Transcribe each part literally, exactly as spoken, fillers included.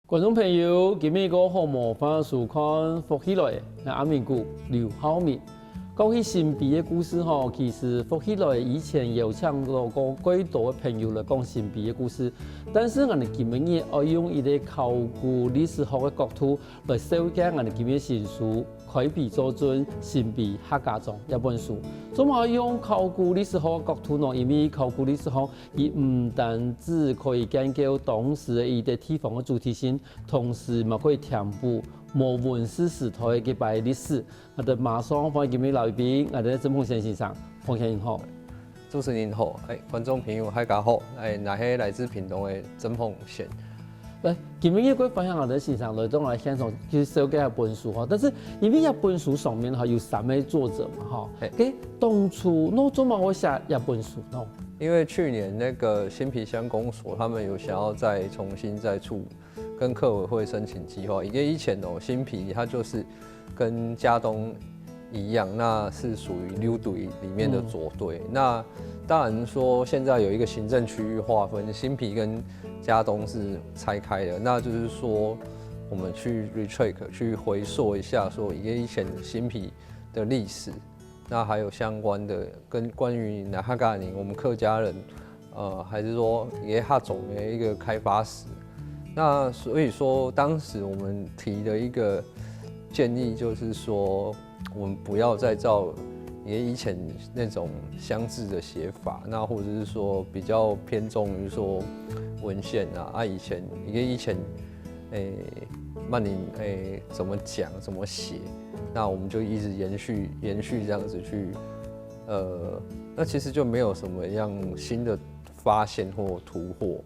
觀眾朋友，今晡日个好無歡喜收看福氣來了，𠊎阿明哥劉浩明。講起新埤个故事吼，其實福氣來了以前有請到過幾多个朋友來講新埤个故事，但是𠊎等今晡日愛用一個考古歷史學个角度來紹介𠊎等今晡日新書《開埤作陣：新埤客家莊》這本書。做麼个用考古歷史學个角度呢？因為考古歷史學 佢毋單止可以研究當時个一個地方个主體性，同時嘛可以填補無文字時代个該擺歷史。𠊎等馬上歡迎今晡日來賓，𠊎等个曾豐賢先生，豐賢你好。主持人好，哎，觀眾朋友大家好，哎，𠊎係來自屏東个曾豐賢。 來，今晡日个分享，𠊎等先生來到𠊎等現場去紹介這本書吼，但是因為這本書上面吼有三個作者嘛吼，嘿該當初你做麼个會寫這本書呢？因為去年那個新埤鄉公所，他們有想要再重新再出跟客委會申請計畫，因為以前哦，新埤它就是跟佳冬一樣，那是屬於六堆裡面的左堆。那當然說，現在有一個行政區域劃分，新埤跟佳冬是拆開的，那就是說，我們去 retrace 去回溯一下，說一個以前新埤的歷史，那還有相關的跟關於客家人，我們客家人，呃，還是說一個客庄的一個開發史。那所以說，當時我們提的一個建議就是說，我們不要再照以前那種鄉志的寫法，那或者是說比較偏重於說文獻啊，啊以前，因為以前，誒，滿人誒怎麼講怎麼寫，那我們就一直延續延續這樣子去，呃，那其實就沒有什麼樣新的發現或突破。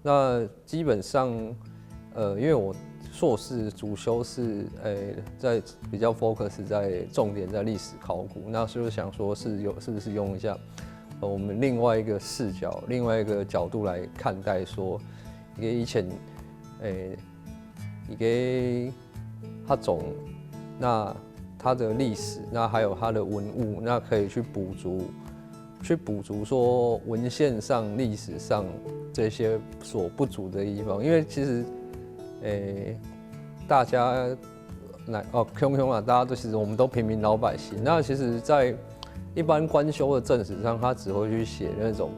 那基本上，呃，因為我碩士主修是，呃，在比較 focus 在重點在歷史考古，那所以想說是有是不是用一下，呃，我們另外一個視角，另外一個角度來看待說，一個以前，呃，一個客庄，那它的歷史，那還有它的文物，那可以去補足，去補足說文獻上、歷史上這些所不足的地方。因為其實，誒，大家來哦，通通啊，大家都其實我們都平民老百姓。那其實，在一般官修的正史上，他只會去寫那種，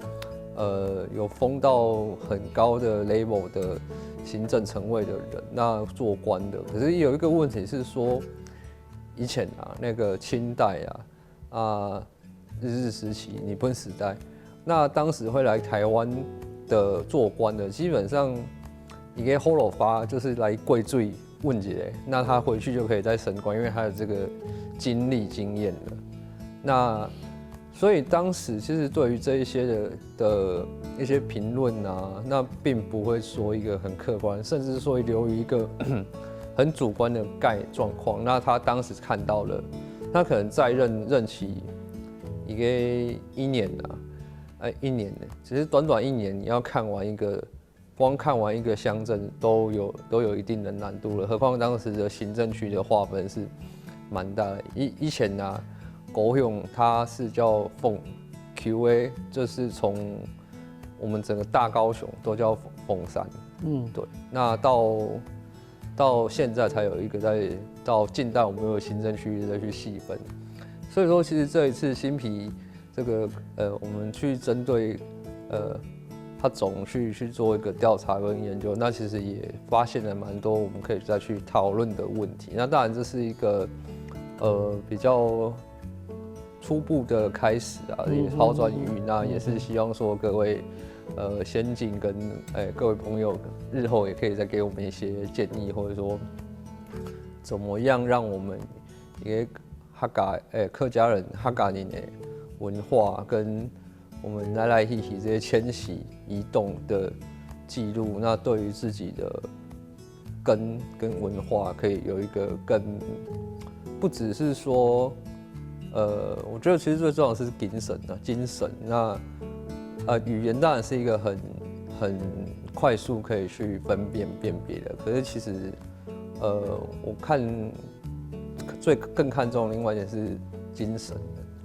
呃，有封到很高的 level 的行政層位的人，那做官的。可是有一個問題是說，以前啊，那個清代啊，啊，日治時期、日本時代，那當時會來台灣的做官的，基本上一個好老法就是來過水問一下，那他回去就可以再升官，因為他有這個經歷經驗了。那所以當時其實對於這一些的的一些評論啊，那並不會說一個很客觀，甚至是說流於一個很主觀的概狀況。那他當時看到了，他可能在任任期一個一年啊，哎，一年呢，只是短短一年，你要看完一個光看完一個鄉鎮都有都有一定的難度了，何況當時的行政區的劃分是蠻大的。以以前呢、啊，高雄它是叫鳳 Q A，就是從我們整個大高雄都叫鳳山，嗯，對，那到到現在才有一個在到近代我們有行政區域再去細分，所以說其實這一次新埤 這個呃，我們去針對呃，客庄去去做一個調查跟研究，那其實也發現了蠻多我們可以再去討論的問題。那當然這是一個呃比較初步的開始啊，拋磚引玉。那也是希望說各位呃先進跟哎各位朋友日後也可以再給我們一些建議，或者說怎麼樣讓我們一個客家，誒，客家人、客家人的文化跟我們來來去去這些遷徙移動的記錄，那對於自己的根跟文化可以有一個更，不只是說，呃，我覺得其實最重要的是精神啊，精神。那呃，語言當然是一個很很快速可以去分辨辨別的，可是其實，呃，我看最更看重的另外一點是精神，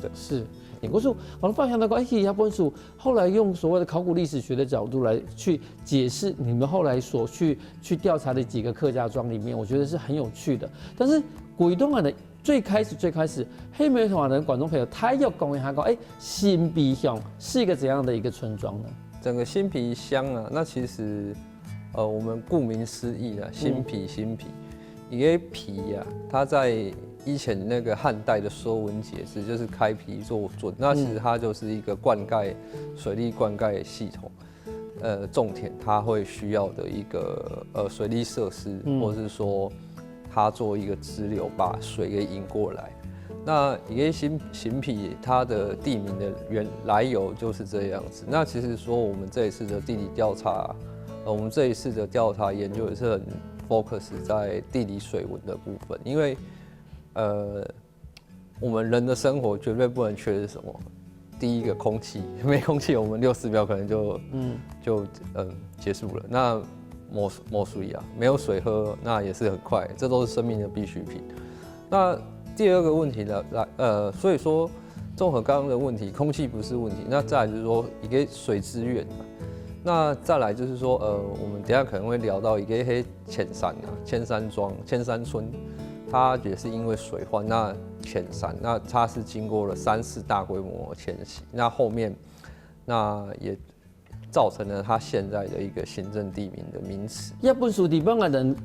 對。是，我说，我发现到讲，哎，其实这本书后来用所谓的考古历史学的角度来去解释你们后来所去去调查的几个客家庄里面，我觉得是很有趣的。但是古一东啊呢，最开始最开始，黑莓团的观众朋友，他要讲一下讲，哎，新皮乡是一个怎样的一个村庄呢？整个新皮乡啊，那其实呃，我们顾名思义啊，新皮新皮，一个皮啊，它在以前那个汉代的说文解字就是开皮作圳，那其实它就是一个灌溉水利灌溉系统，呃，种田它会需要的一个呃水利设施，或是说它做一个支流把水给引过来。那一个新新皮它的地名的原来由就是这样子。那其实说我们这一次的地理调查，呃，我们这一次的调查研究也是很 focus 在地理水文的部分，因为呃，我们人的生活绝对不能缺什么。第一个空气，没空气，我们六十秒可能就嗯就嗯结束了。那没没水啊，没有水喝，那也是很快，这都是生命的必需品。那第二个问题呢，来呃，所以说综合刚刚的问题，空气不是问题，那再来就是说一个水资源嘛。那再来就是说，呃，我们等一下可能会聊到一个黑浅山啊，浅山庄、浅山村，它也是因为水患，那浅山，那它是经过了三次大规模的迁徙，那后面那也造成了它现在的一个行政地名的名词。一本书里面的人，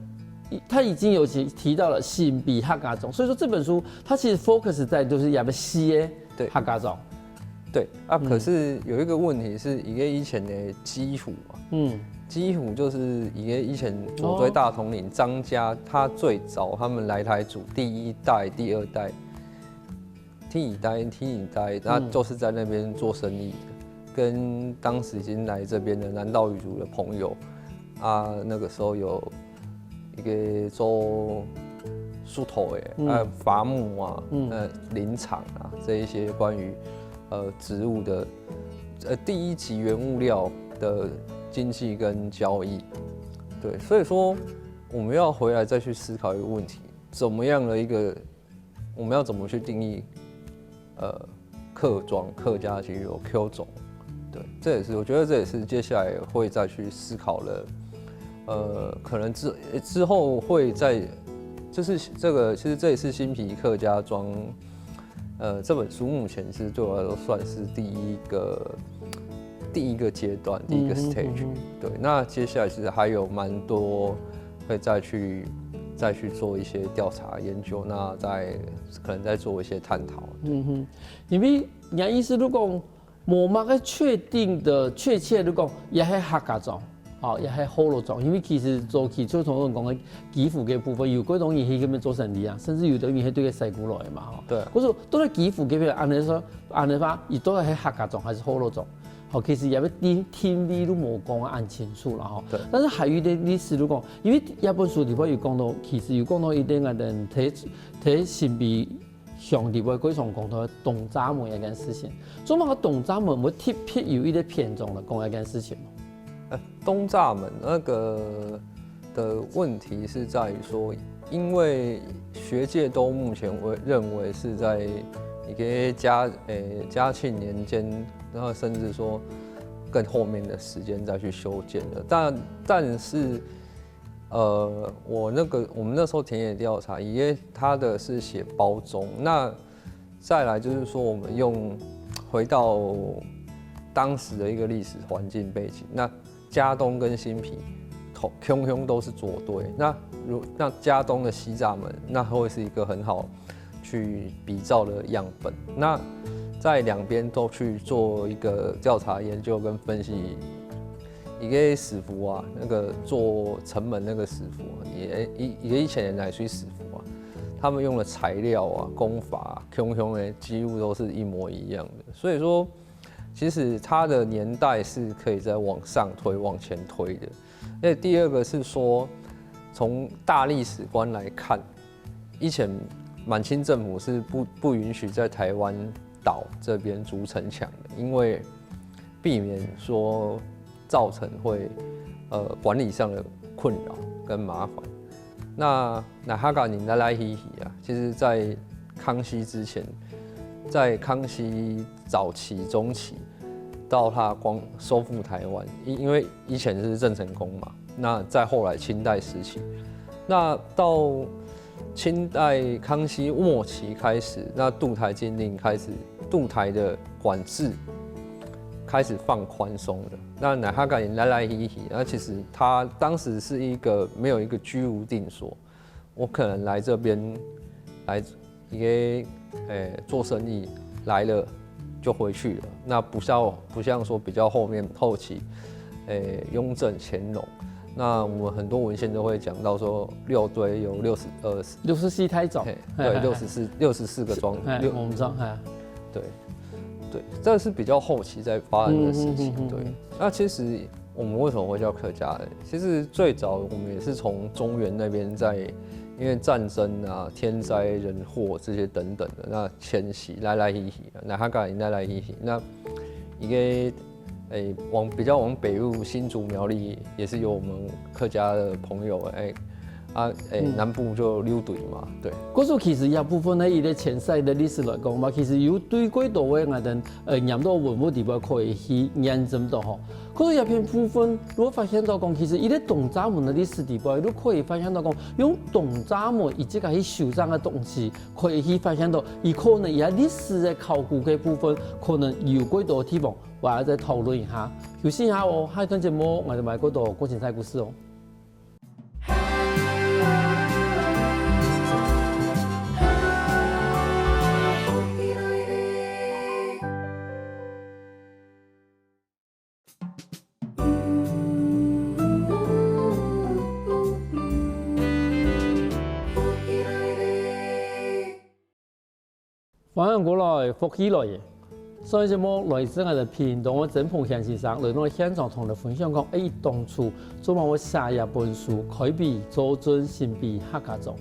他已经有提提到了新皮客家庄，所以说这本书它其实 focus 在就是也不西耶对客家庄。对啊，可是有一个问题是，一个以前的基湖啊，嗯，基湖就是一个以前左追大统领张家，他最早他们来台祖第一代、第二代，第一代、第一代，那就是在那边做生意的，跟当时已经来这边的南岛语族的朋友啊，那个时候有一个做树头诶，嗯呃伐木啊，嗯呃林场啊这一些关于呃植物的呃第一级原物料的经济跟交易，对，所以说我们要回来再去思考一个问题，怎么样的一个我们要怎么去定义呃客庄、客家居有 Q 种，对，这也是我觉得这也是接下来会再去思考的，呃，可能之之后会在就是这个其实这也是新皮客家庄，呃，这本书目前是对我来说算是第一个第一个阶段，第一个 stage，、对，那接下来其实还有蛮多会再去再去做一些调查研究，那再可能再做一些探讨。嗯哼，因为人家意思如果讲，无么个确定的确切，如果也系客家庄，哦，也系河洛庄，因为其实早期就同我讲个基湖个部分，有个东西去那边做生意啊，甚至有的人系对个西湖来嘛，吼。对可是都在基湖这边，按理说，按理话，伊到底系客家庄还是河洛庄？好，其实也要定定位都无讲按清楚了吼。对但是还有一点历史，如果因为这本书里边有讲到，其实有讲到一点啊，等在在新皮乡里边非常讲到东闸门一件事情，做么个东闸门会特别有一个篇章来讲一件事情？呃，东闸门那个的问题是在于说，因为学界都目前为认为是在一个嘉诶嘉庆年间，然后甚至说更后面的时间再去修建的，但但是。呃，我那个我们那时候田野调查，因为他的是写褒忠，那再来就是说我们用回到当时的一个历史环境背景，那佳冬跟新皮同通通都是左堆，那如那佳冬的西闸门，那会是一个很好去比照的样本。那在两边都去做一个调查研究跟分析，一个师傅啊，那个做城门那个师傅，也一一个以前的泥水师傅啊，他们用的材料啊、工法啊，通通的几乎都是一模一样的。所以说，其实它的年代是可以再往上推、往前推的。那第二个是说，从大历史观来看，以前满清政府是不不允许在台湾岛这边筑城墙的，因为避免说造成会呃管理上的困扰跟麻烦。那那哈嘎尼拉拉希希啊，其实在康熙之前，在康熙早期、中期，到他光收复台湾，因因为以前是郑成功嘛，那再后来清代时期，那到清代康熙末期开始，那渡台禁令开始，渡台的管制开始放宽松了。那哪哈敢来来去去，那其实他当时是一个没有一个居无定所，我可能来这边来一个诶、做生意来了就回去了，那不像不像说比较后面后期，诶、雍正乾隆，那我们很多文献都会讲到说六堆有六十二，六十四太早，嘿，对，六十四六十四个庄，哎，六我们知道，哎，对，对，这是比较后期在发生的事情。嗯嗯嗯嗯对，那其实我们为什么会叫客家人？其实最早我们也是从中原那边在，因为战争啊、天灾人祸这些等等的，那迁徙来来去去，那哈嘎来来去去，那一个诶往比较往北部新竹苗栗也是有我们客家的朋友，诶啊诶、嗯南部就六堆嘛，对。故所其实這部分呢，一个前世个歷史來講嘛，其實有對幾多个𠊎等呃念到文物地方可以去驗證到吼。可是這片部分，如果發現到講，其實一个東閘門个歷史地方，你可以發現到講，用東閘門一直个去修正个東西，可以去發現到，佢可能也歷史个考古个部分，可能有幾多地方，我要再討論一下。休息一下哦，下一段節目，𠊎等買幾多過程菜故事哦。 歡迎過來，福氣來了。上一節目來自𠊎等屏東个曾豐賢先生來到現場同𠊎等分享講，誒，當初做麼个會寫這本書，開闢做陣新闢客家庄。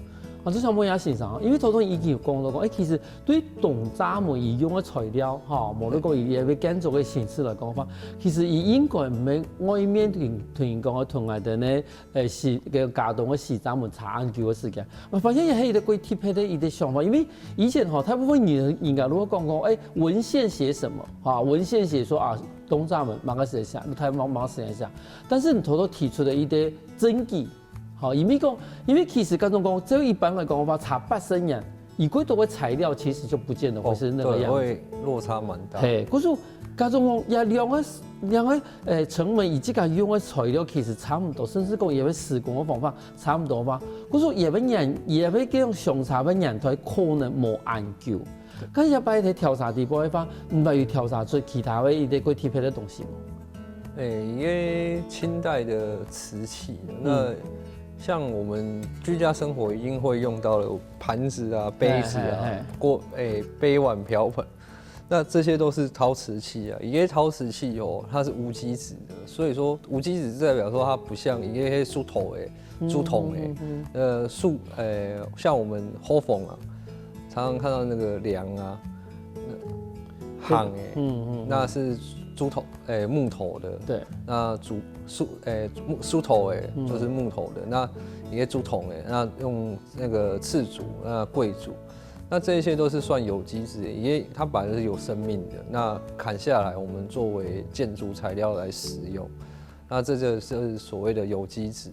啊，就想問一下先生，因為頭先已經有講到講，誒，其實對東閘門佢用个材料，哈，無論講佢个建築个形式來講法，其實佢應該毋係外面同同人講个同𠊎等呢，誒，係个家當个西閘門差恁久个時間。我發現也係一個幾特別个一個想法，因為 以前吼，大部分人人家如果講講，誒，文獻寫什麼？哈，文獻寫說啊，東閘門麼个時間寫，太麼麼个時間寫。但是你頭頭提出的一些證據，好，因為講，因為其實該種講，只有一般來講的話，差八十年，以過多个材料其實就不見得會是那個樣子。哦，對，會落差蠻大。嘿，可是該種講，也兩个兩个，誒，成本以及佢用个材料其實差不多，甚至講也會施工个方法 差不多吧。故所也會年，也會這種相差个年代可能無恁久。但是這擺在調查地步个話，毋會有調查出其他个一些過特別个東西無？誒，因為清代的瓷器，那像我們居家生活一定會用到的盤子啊、杯子啊、嘿嘿嘿鍋、誒，杯碗瓢盆，那這些都是陶瓷器啊。因為陶瓷器哦，它是無機質的，所以說無機質代表說它不像一些樹頭誒、竹筒誒、呃樹誒，像我們好風啊，常常看到那個樑啊、夯誒，嗯嗯，那是竹頭誒、木頭的。對，那竹樹誒、木樹頭誒、就是木頭的。那一些竹筒誒，那用那個刺竹、那桂竹，那這些都是算有機質的，因為它本來就是有生命的。那砍下來，我們作為建築材料來使用，那這就是所謂的有機質。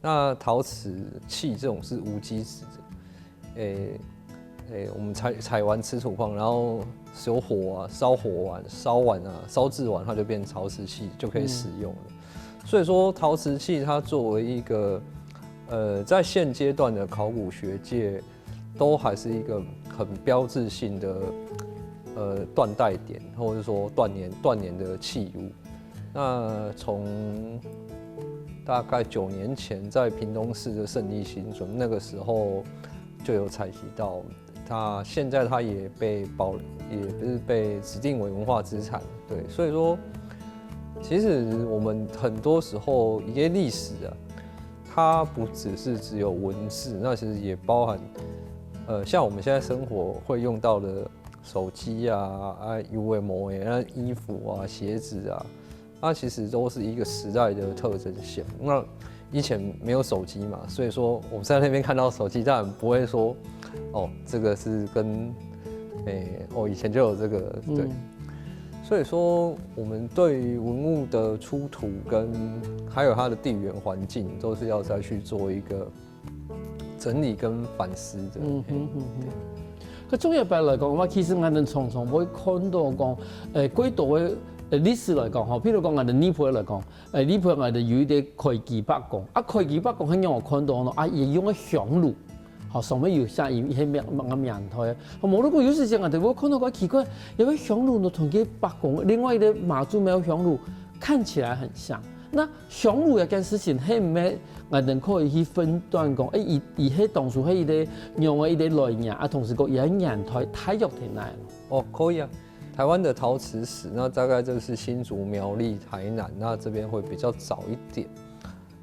那陶瓷器這種是無機質的，誒誒，我們踩踩完瓷土方，然後有火啊，燒火完、燒完啊、燒製完，它就變陶瓷器，就可以使用了。所以說，陶瓷器它作為一個呃，在現階段的考古學界，都還是一個很標誌性的呃斷代點，或者說斷年斷年的器物。那從大概九年前，在屏東市的勝利新村，那個時候就有採集到。它現在它也被保，也不是被指定為文化資產，對，所以說，其實我們很多時候一些歷史啊，它不只是只有文字，那其實也包含，呃，像我們現在生活會用到的手機啊、啊有的沒的、那衣服啊、鞋子啊，它其實都是一個時代的特徵性。那以前沒有手機嘛，所以說我在那邊看到手機，當然不會說，哦，這個是跟哎，哦，以前就有这个，对。嗯所以说，我们对于文物的出土跟还有它的地缘环境，都是要再去做一个整理跟反思的。嗯哼嗯哼。个中一擺來講，我其實𠊎等常常會看到講，誒，幾多个誒歷史來講吼，譬如講𠊎等日本來講，誒，日本𠊎等有一個開基伯公，啊，開基伯公係仰般看到呢？啊，也用个香爐。 好，上面有寫一一个名名名台，無如果有時間啊，就會看到个奇怪，因為香爐呢同个伯公，另外一个媽祖廟香爐看起來很像。那香爐這件事情，係毋係𠊎等可以去分段講，誒，佢佢係當初係一个仰个一个來源啊，同時講佢个年代大約在哪呢？哦，可以啊。台湾的陶瓷史，那大概就是新竹、苗栗、台南，那这边会比较早一点。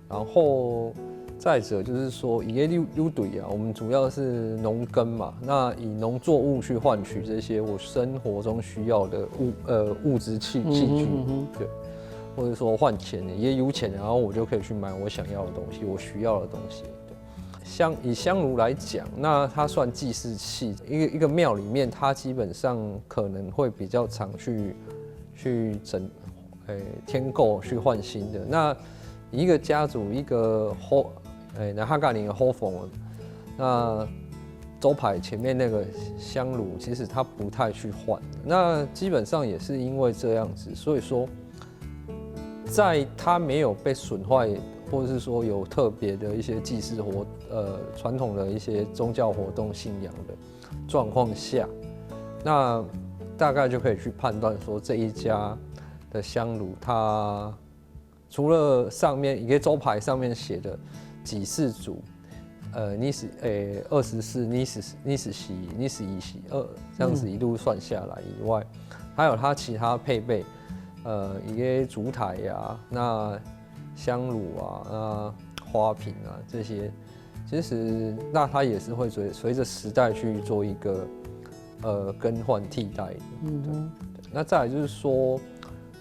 然后再者就是说，以个六六堆啊，我们主要是农耕嘛，那以农作物去换取这些我生活中需要的物呃物质器器具，嗯哼对，或者说换钱，也有钱，然后我就可以去买我想要的东西，我需要的东西。对。香以香炉来讲，那它算祭祀器，一个一个庙里面，它基本上可能会比较常去去整，诶、添购去换新的。那一个家族一个后，诶、那哈嘎林的后房，那招牌前面那个香炉，其实它不太去换。那基本上也是因为这样子，所以说。在它没有被损坏，或者是说有特别的一些祭祀活呃传统的一些宗教活动信仰的状况下，那大概就可以去判断说这一家的香炉，它除了上面一个招牌上面写的几世祖，呃，二十四、二十四、二十四、二十四、二这样子一路算下来以外，还有它其他配备，呃，一个烛台啊，那香炉啊，那花瓶啊这些，其实那它也是会随随着时代去做一个呃更换替代的。嗯哼，那再来就是说，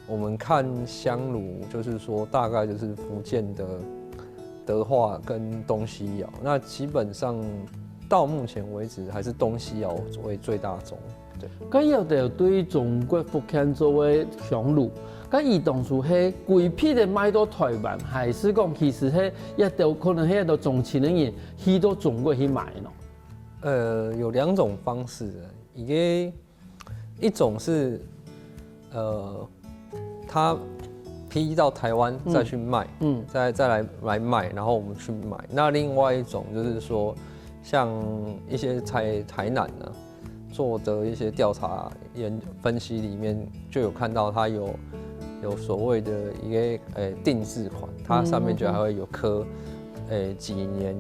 我们看香炉，就是说大概就是福建的德化跟东西窑。那基本上到目前为止，还是东西窑为最大宗。对。該有兜對中國福建做个香爐，該佢當初係歸批个賣到台灣，還是講其實係一兜可能係一兜中清个人去到中國去買呢？呃，有两种方式的，一个一种是，呃，他批到台湾再去卖，嗯再再来来卖，然后我们去买。那另外一种就是说，像一些台台南呢、做的一些调查研分析里面，就有看到它有有所谓的一个诶、定制款，它上面就还会有刻诶、几年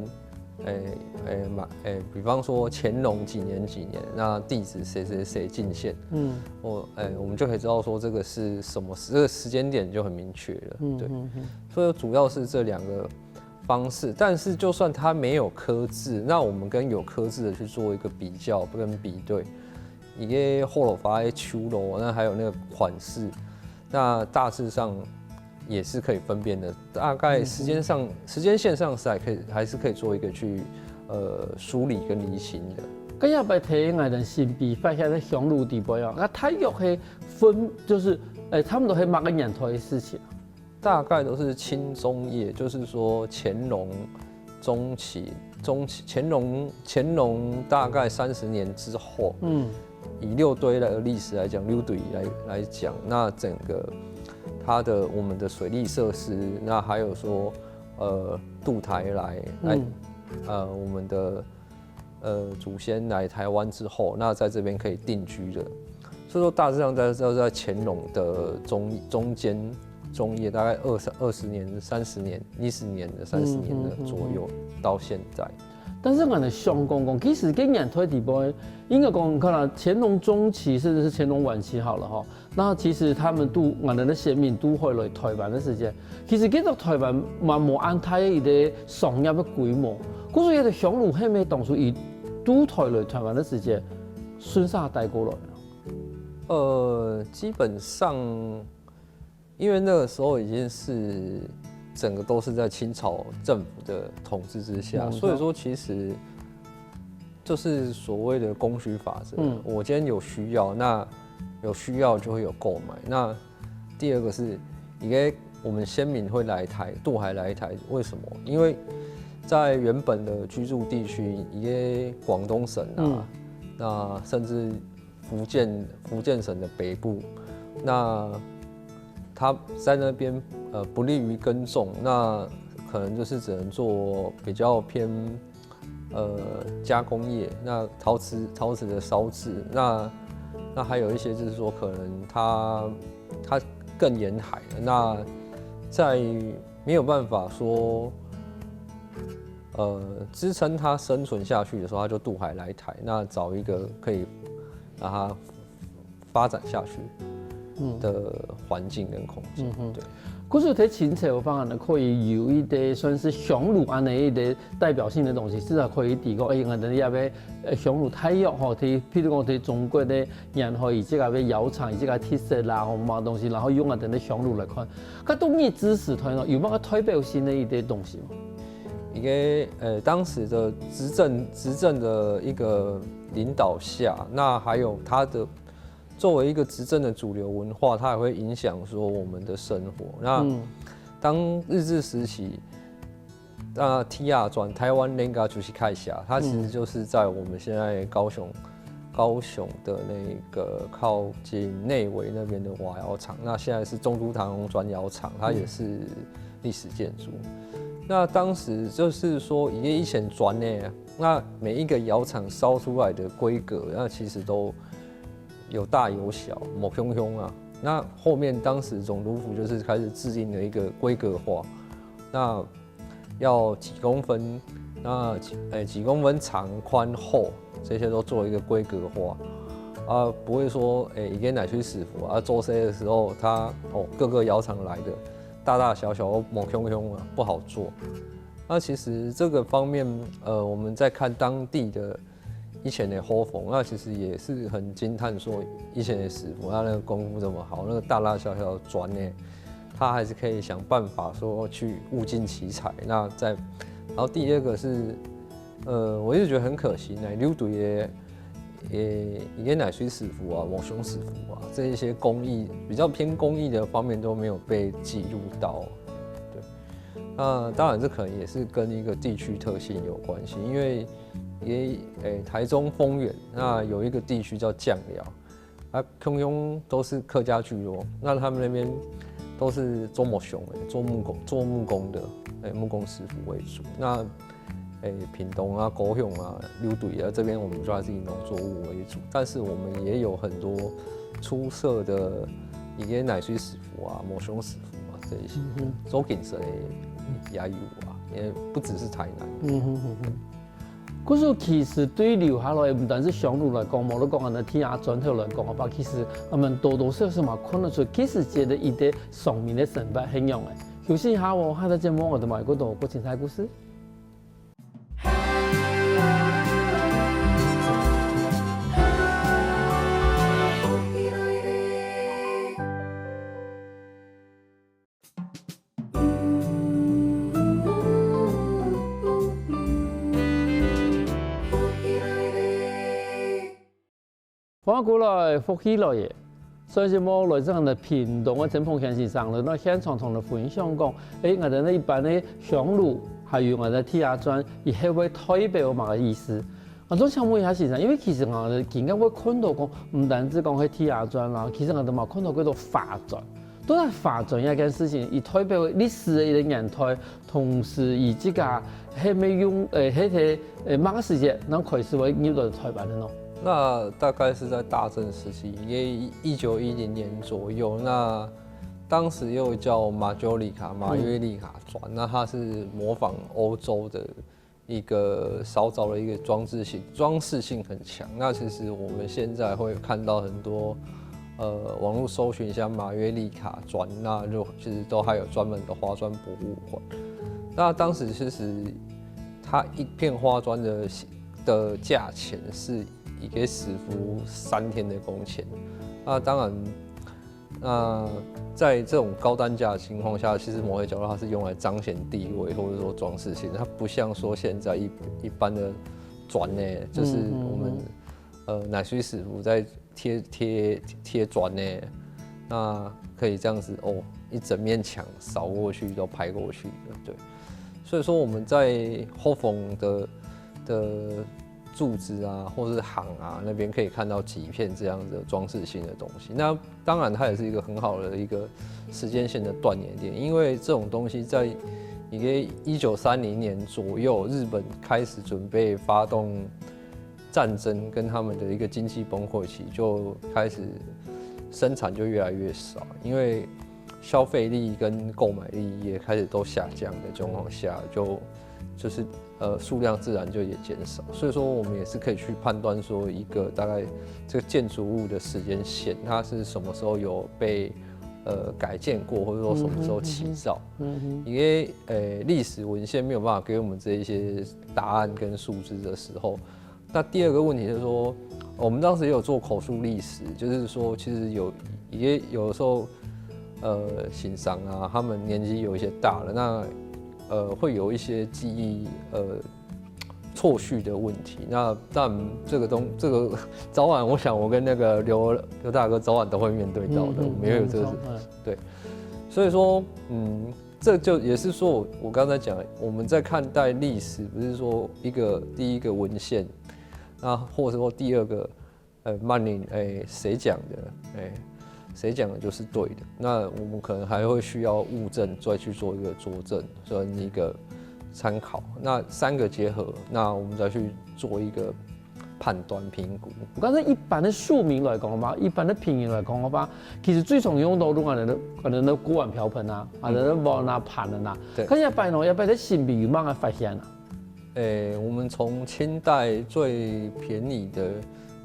诶诶嘛诶，比方说乾隆几年几年，那地址谁谁谁进献，嗯我诶、我们就可以知道说这个是什么时这个时间点就很明确了。嗯对，嗯嗯所以主要是这两个方式，但是就算它没有刻字，那我们跟有刻字的去做一个比较跟比对，一个后楼法的秋楼，那还有那个款式，那大致上也是可以分辨的。大概时间上，时间线上是还可以，还是可以做一个去呃梳理跟厘清的。該一擺提𠊎等新北發現个香爐底背啊，該大約係分就是誒、差不多係麼个年代个事情？大概都是清中叶，就是说乾隆中期，中期乾隆乾隆大概三十年之后，嗯以六堆的历史来讲，六堆来来讲，那整个它的我们的水利设施，那还有说呃渡台来来、嗯呃我们的呃祖先来台湾之后，那在这边可以定居的，所以说大致上在在在乾隆的中中间中叶大概二三二十年、三十年、二十年的三十年的左右，到现在。但是𠊎等想講講，其實个年代底背，應該講，你看啊，乾隆中期甚至是乾隆晚期好了哈，那其實他們都，𠊎等个先民都會來台灣个時間，其實這个台灣嘛無恁大个一个商業个規模，故所這个香爐係毋係當初佢渡台來台灣个時間，順續帶過來呢？呃，基本上，因为那个时候已经是整个都是在清朝政府的统治之下，嗯所以说其实就是所谓的供需法则。嗯，我今天有需要，那有需要就会有购买。那第二个是，一个我们先民会来台，渡海来台，为什么？因为在原本的居住地区，一个广东省啊，嗯，那甚至福建福建省的北部，那他在那边呃不利于耕种，那可能就是只能做比较偏呃加工业，那陶瓷陶瓷的烧制，那那还有一些就是说可能它它更沿海，那在没有办法说呃支撑它生存下去的时候，它就渡海来台，那找一个可以让它发展下去的环境跟空间。嗯哼，对。故所在清朝方面呢，可以有一个算是香炉安的一个代表性的东西，至少可以提供，哎，我们也要呃香炉大约吼，对，譬如讲对中国的然后以这个为窑厂，以这个特色啦，吼，嘛东西，然后用啊等的香炉来看，佢当日之时代呢，有么个代表性的一个东西吗？一个呃，当时的执政执政的一个领导下，那还有他的作为一个执政的主流文化，它也会影响说我们的生活。那当日治时期，那 T R 转台湾 Lenga 就是开始啊，它其实就是在我们现在高雄高雄的那个靠近内惟那边的瓦窑厂，那现在是中都堂转窑厂，它也是历史建筑。那当时就是说，以前转呢，那每一个窑厂烧出来的规格，那其实都有大有小，无相像啊。那后面当时总督府就是开始制定了一个规格化，那要几公分，那几诶几公分长、宽、厚，这些都做一个规格化，啊，不会说诶一个泥水师傅啊做事的时候，他哦各个窑厂来的，大大小小都无相像啊，不好做。那其实这个方面，呃，我们在看当地的以前的伙房，那其实也是很惊叹，说以前的师傅他那个功夫这么好，那个大大小小的砖呢，他还是可以想办法说去物尽其才。那在，然后第二个是，呃，我一直觉得很可惜呢，六堆的，呃，一个泥水师傅啊、木匠师傅啊，这一些工艺比较偏工艺的方面都没有被记录到。对，那当然这可能也是跟一个地区特性有关系，因为也，诶，台中丰原那有一个地区叫酱寮，啊，通通都是客家聚落，那他们那边都是做木匠的，做木工，做木工的，诶，木工师傅为主。那，诶，屏东啊、高雄啊、六堆啊这边，我们主要是以农作物为主，但是我们也有很多出色的一些泥水师傅啊、木匠师傅啊这一些，做景色的也有啊，也不只是台南。嗯哼哼哼。 故所其实對留下來，毋單是香爐來講，無論講安到地下磚頭來講，啊，其實佢等多多少少嘛看得出，其實這个一个上面个生活係仰仔。休息一下哦，下个節目𠊎等還有更多過精彩故事。 歡迎過來，福氣來了。上節目來自𠊎等屏東个曾豐賢先生，來到現場同𠊎等分享講，誒，𠊎等一般个香爐，還有𠊎等地下磚，佢係會代表麼个意思？ 𠊎想請問一下先生，因為其實𠊎今日會看到講，毋單止講係地下磚啦，其實𠊎等嘛看到幾多花磚。到底花磚這件事情，佢代表歷史个一个年代，同時佢這个係毋係用，誒，係在，誒，麼个時節，然後開始會入到台灣个呢？那大概是在大正時期，因為一九一零年左右，那當時又叫馬約利卡，馬約利卡磚，那它是模仿歐洲的 一个燒造的一个装置性，装饰性很强。那其实我们现在会看到很多，呃，网络搜寻一下马约利卡砖，那就其实都还有专门的花砖博物馆。那当时其实它一片花砖的的价钱是一个师傅三天的工钱。那当然，那在这种高单价的情况下，其实某些角度它是用来彰显地位，或者说装饰性。它不像说现在一一般的磚呢，就是我们呃奶水师傅在贴贴贴砖呢，那可以这样子哦，一整面墙扫过去都拍过去的，对。所以说我们在后峰的的柱子啊，或是行啊那边可以看到几片这样的装饰性的东西。那当然，它也是一个很好的一个时间线的断点点，因为这种东西在一个一九三零年左右，日本开始准备发动战争，跟他们的一个经济崩溃期，就开始生产就越来越少，因为消费力跟购买力也开始都下降的状况下，就就是呃数量自然就也减少。所以说，我们也是可以去判断说，一个大概这个建筑物的时间线，它是什么时候有被呃改建过，或者说什么时候起造。因为呃历史文献没有办法给我们这一些答案跟数字的时候，那第二个问题是说，我们当时也有做口述历史，就是说，其实有也有的时候，呃，先生啊，他们年纪有一些大了，那呃，会有一些记忆呃错序的问题。那但这个东这个早晚，我想我跟那个刘刘大哥早晚都会面对到的，我们也有这个对，所以说，嗯，这就也是说我我刚才讲，我们在看待历史，不是说一个第一个文献，那或者说第二个，呃，曼宁，哎，谁讲的，哎，谁讲的就是对的。那我们可能还会需要物证再去做一个佐证，算一个参考。那三个结合，那我们再去做一个判断评估。我刚才一般的庶民来讲嘛，一般的平民来讲的话，其实最常用到用的，可能那锅碗瓢盆啊，啊，那碗啊盘的呐。对看一下摆喏，要摆在新品有么个发现啊？诶，我们从清代最便宜的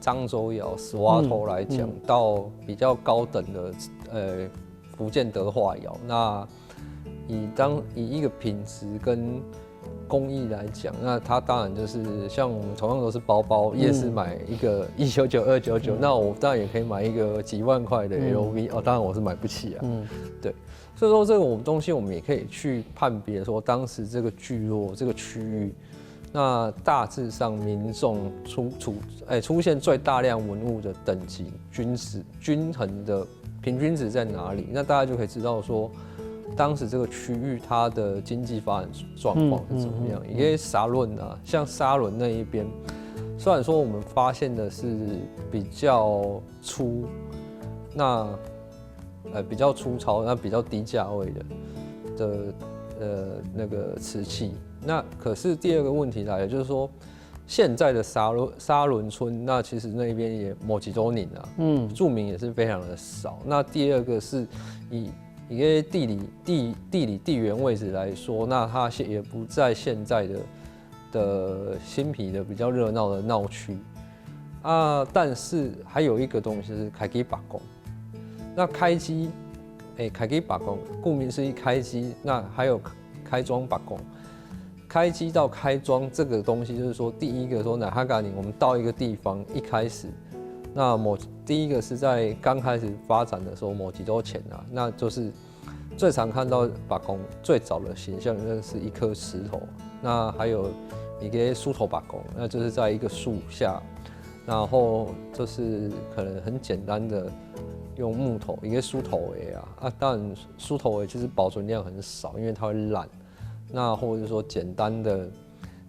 漳州窑、石瓦头来讲，到比较高等的呃福建德化窑，那以当以一个品质跟工艺来讲，那它当然就是像我们同样都是包包，夜市买一个一九九、二九九，那我当然也可以买一个几万块的 L V 哦，当然我是买不起啊。嗯，对，所以说这个我们东西我们也可以去判别说当时这个聚落这个区域。那大致上，民众出出哎出现最大量文物的等级均值均衡的平均值在哪里？那大家就可以知道说，当时这个区域它的经济发展状况是怎么样。因为沙伦啊，像沙伦那一边，虽然说我们发现的是比较粗，那呃比较粗糙，那比较低价位的的呃那个瓷器。那可是第二个问题来了，就是说现在的沙伦沙伦村，那其实那边也没几多年啊，嗯，住民也是非常的少。那第二个是以一个地理地地理地缘位置来说，那它现也不在现在的的新皮的比较热闹的闹区啊。但是还有一个东西是开基巴工，那开基，哎，开基巴工，顾名思义开基，那还有开庄巴工。开基到开庄这个东西，就是说，第一个说，哪哈嘎宁，我们到一个地方一开始，那么第一个是在刚开始发展的时候，没几多钱啊，那就是最常看到巴工最早的形象，那是一颗石头，那还有一个树头巴工，那就是在一个树下，然后就是可能很简单的用木头，一个树头围啊，啊，当然树头围其实保存量很少，因为它会烂。那或者说简单的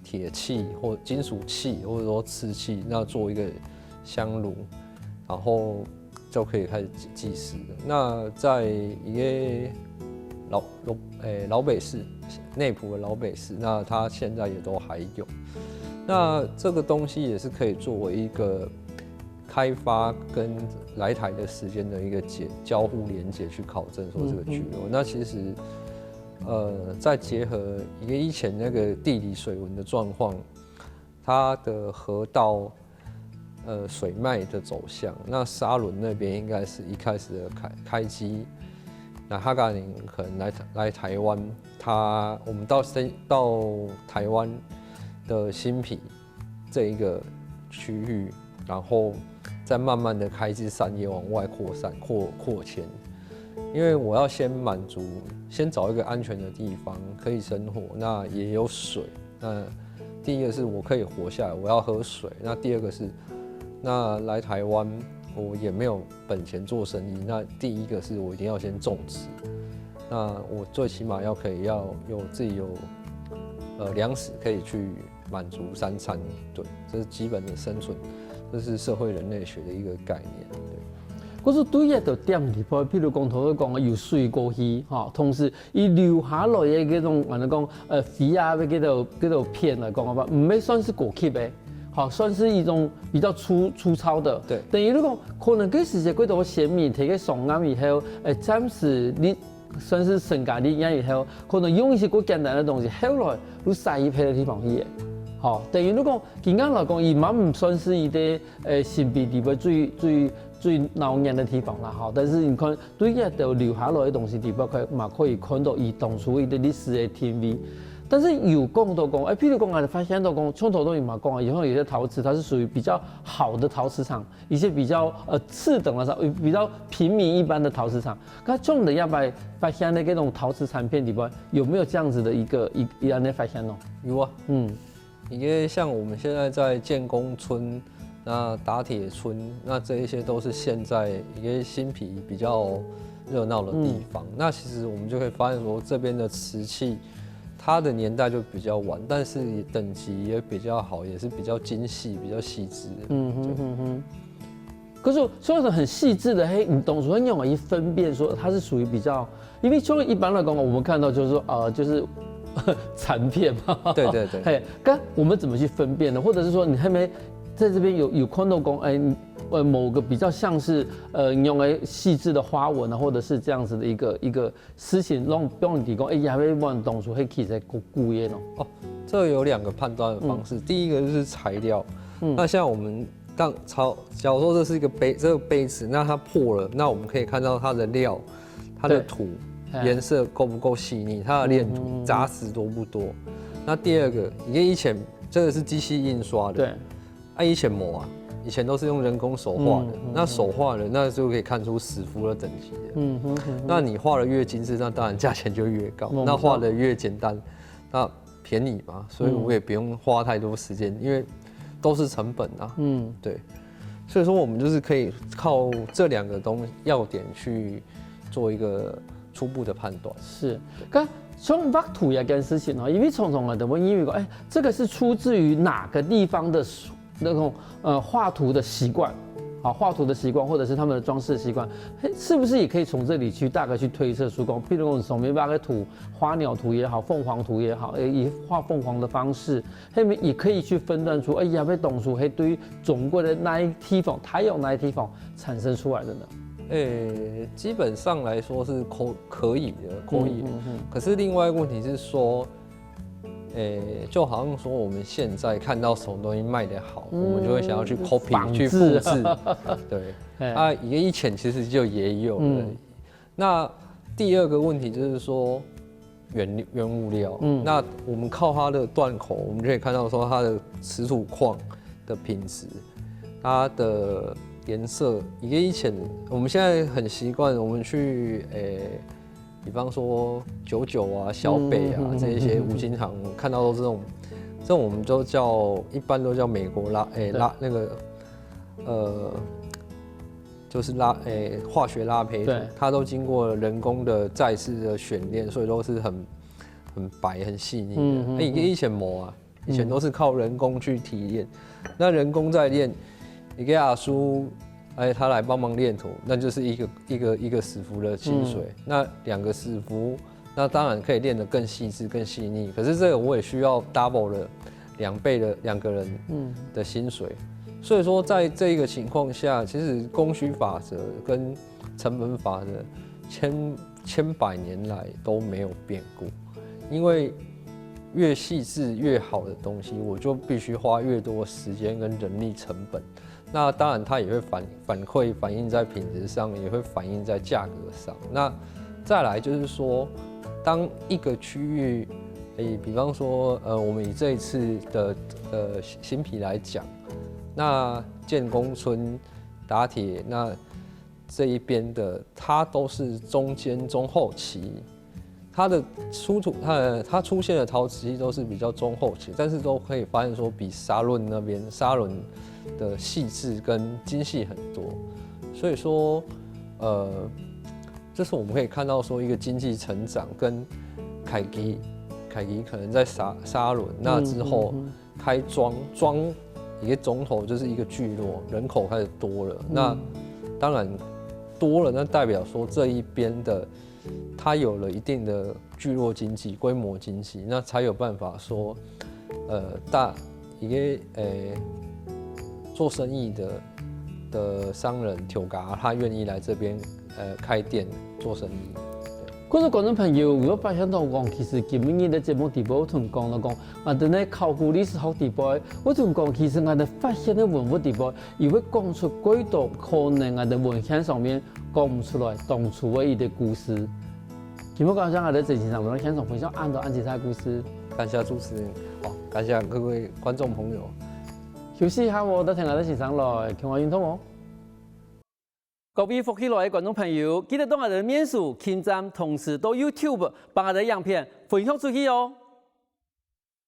铁器或金属器，或者说瓷器，那做一个香炉，然后就可以开始祭祀了。那在一个老老诶老北市内埔的老北市，那它现在也都还有。那这个东西也是可以作为一个开发跟来台的时间的一个结交互连接去考证说这个聚落。那其实。呃，再结合一个以前那个地理水文的状况，它的河道呃水脉的走向，那沙伦那边应该是一开始的开开基，那哈嘎宁可能来来台湾，他我们到深到台湾的新皮这一个区域，然后再慢慢的开枝散叶往外扩散扩扩迁。因为我要先满足，先找一个安全的地方可以生活，那也有水，那第一个是我可以活下来，我要喝水。那第二个是，那来台湾我也没有本钱做生意，那第一个是我一定要先种植。那我最起码要可以要有自己有呃粮食可以去满足三餐，对，这是基本的生存，这是社会人类学的一个概念。对。可是对一个点地方，譬如讲头先讲个有水过去，哈，同时佢留下来个这种，安尼讲，呃，肥啊，个个片来讲个话，毋会算是过去个，好，算是一种比较粗粗糙的。对等于你讲，可能个时节过到先民提个上岸以后，呃，暂时你算是成家立业以后，可能用一些过简单的东西，后来又徙去别个地方去个。好，等于你讲，今天来讲，佢嘛毋算是一个，呃，新北地方最最最闹热个地方啦，哈。但是你看，对一个留下来个东西地方，可嘛可以看到佢当初一个历史个定位。但是有讲到讲，哎，譬如讲，俺发现到讲，像头先嘛讲啊，以后有些陶瓷它是属于比较好的陶瓷厂，一些比较呃次等的，比较平民一般的陶瓷厂，它像你要把发现的这种陶瓷产品里边，有没有这样子的一个一一样的发现呢？有啊，嗯，因为像我们现在在建工村、那打铁村，那这一些都是现在一个新北比较热闹的地方。那其实我们就可以发现说，这边的瓷器，它的年代就比较晚，但是等级也比较好，也是比较精细、比较细致的。嗯哼哼哼。可是虽然说很细致的，嘿，你懂说用来分辨说它是属于比较，因为就一般来讲，我们看到就是说，呃，就是残片嘛。对对对嘿，该我们怎么去分辨呢？或者是说，你还没在这边有有看到讲，哎，呃，某个比较像是呃，用来细致的花纹啊，或者是这样子的一个一个事情，让让你提供，哎，也会问当初黑起在故故业咯。哦，这有两个判断的方式。第一个就是材料，那像我们当超，假如说这是一个杯，这个杯子，那它破了，那我们可以看到它的料、它的土哎颜色够不够细腻，它的炼土杂质多不多。那第二个，你看以前这个是机器印刷的，对，啊，以前没啊，以前都是用人工手画的，那手画的那就可以看出师傅的等级了。嗯哼哼，那你画的越精致，那当然价钱就越高。嗯那画的越简单，那便宜嘛，所以我也不用花太多时间，因为都是成本啊。嗯，对，所以说我们就是可以靠这两个东要点去做一个初步的判断。是，刚从画图这件事情哈，因为常常啊，都会因为讲，哎，这个是出自于哪个地方的那种呃画图的习惯。啊，画图的习惯，或者是他们的装饰习惯，嘿，是不是也可以从这里去大概去推测出讲，比如讲上面画个图，花鸟图也好，凤凰图也好，诶，以画凤凰的方式，他们也可以去分段出，哎呀，被董叔嘿对于中国的那一地方，台湾那一地方产生出来的呢？诶，基本上来说是可可以的，可以的。嗯嗯可是另外一个问题是说，诶，就好像说我们现在看到什么东西卖得好，我们就会想要去 copy 仿制去复制。对，哎啊，以前其实就也有了。嗯那第二个问题就是说原原物料，嗯那我们靠它的断口，我们就可以看到说它的瓷土矿的品质，它的颜色，以前我们现在很习惯，我们去诶。比方说九九啊、小北啊、嗯这一些五金行，看到都是这种，这种我们都叫一般都叫美国拉诶、对拉那个呃，就是拉诶、化学拉胚土对，它都经过人工的再次的选炼，所以都是很很白很细腻的。嗯嗯那以以前没啊，以前都是靠人工去提炼，那人工在炼，你给阿叔。哎，他来帮忙炼土，那就是一个一个一个师傅的薪水。那两个师傅，那当然可以炼得更细致、更细腻。可是这个我也需要 double 的两倍的两个人嗯的薪水。所以说，在这一个情况下，其实供需法则跟成本法则千千百年来都没有变过，因为越细致越好的东西，我就必须花越多时间跟人力成本。那当然，它也会反反馈反映在品质上，也会反映在价格上。那再来就是说，当一个区域，诶，比方说，呃，我们以这一次的呃新新皮来讲，那建工村、打铁，那这一边的，它都是中间中后期它的出土，它的它出现的陶瓷器都是比较中后期，但是都可以发现说比沙伦那边沙伦的细致跟精细很多，所以说，呃，这是我们可以看到说一个经济成长跟凯基，凯基可能在沙沙伦那之后开庄庄一个庄头就是一个聚落，人口开始多了，那当然多了，那代表说这一边的它有了一定的聚落经济、规模经济，那才有办法说，呃，大一个呃做生意的的商人头家，他愿意来这边呃开店做生意。各位观众朋友，有发现到讲，其实今日的节目底部同讲到讲，啊，等在考古历史学底部，我同讲，其实我们发现的文物底部，也会讲出几多可能我们文献上面讲不出来当初的一个故事。今日感谢我们的曾先生来现场分享恁多恁精彩的故事。感谢主持人，好，感谢各位观众朋友。休息一下，我到听我的先生来，听我运动哦。各位福气来的观众朋友，记得到我们的面书、点赞，同时到YouTube帮我们的影片分享出去哦。